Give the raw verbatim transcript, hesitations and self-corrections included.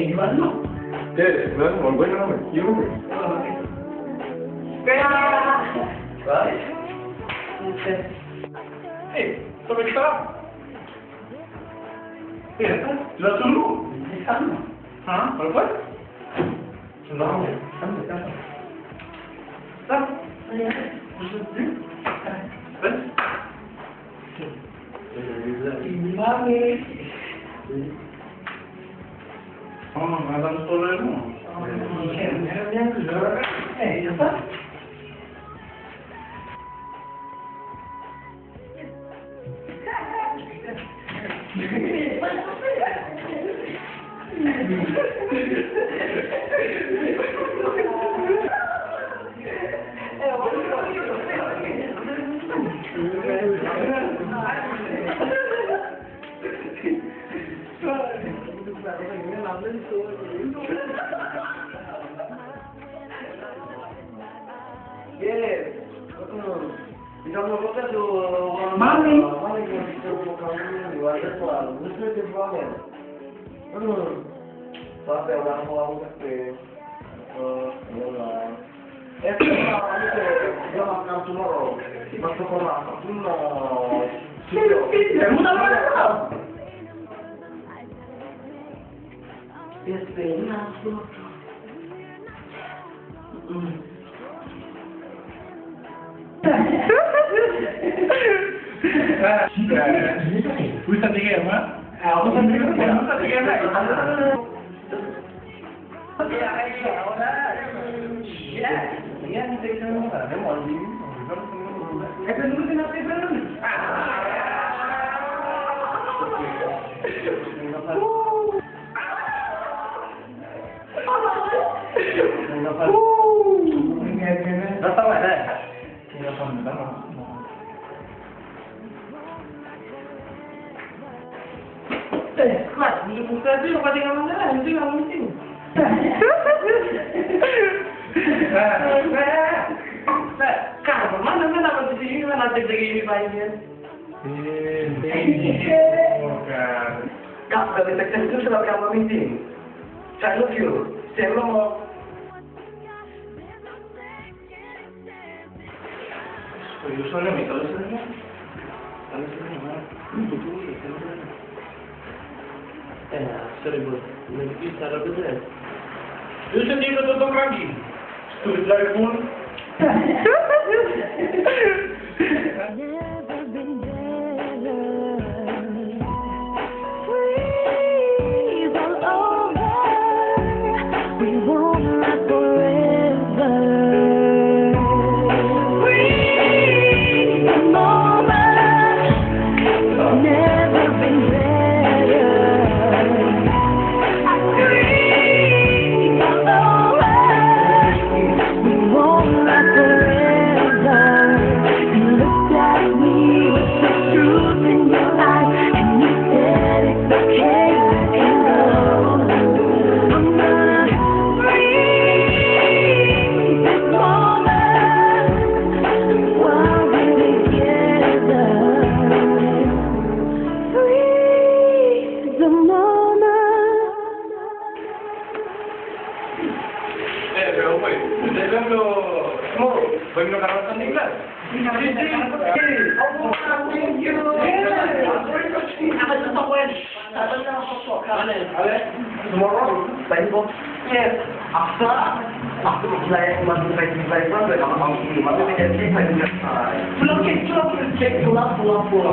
Hey, man, I'm going on. You know this. Hey, so what's up? Hey, what's up? Huh? What? Mami. Kap, kali successful sala kama meeting. Try look you. Same no more. Sorry, boy. Yu save yu no toktok Rangi? Stupid bloody fool. Never been better. Breathe all over. We won't last forever. Breathe the moment. Never been better. I breathe all over. We won't last forever. You looked at me with the truth in your eyes, and you said it's okay, you can go. I'm gonna breathe this moment while we're together. Breathe the moment. Eh, pero, güey, ustedes ven los morros, ven los carros en inglés. Sí, sí, sí. A ver, tomorrow, vengo. Yes. After, after, like, one, two, three, four, five, six, seven, eight, nine, ten. Pull up, kick, pull up, kick, pull up, pull up, pull up.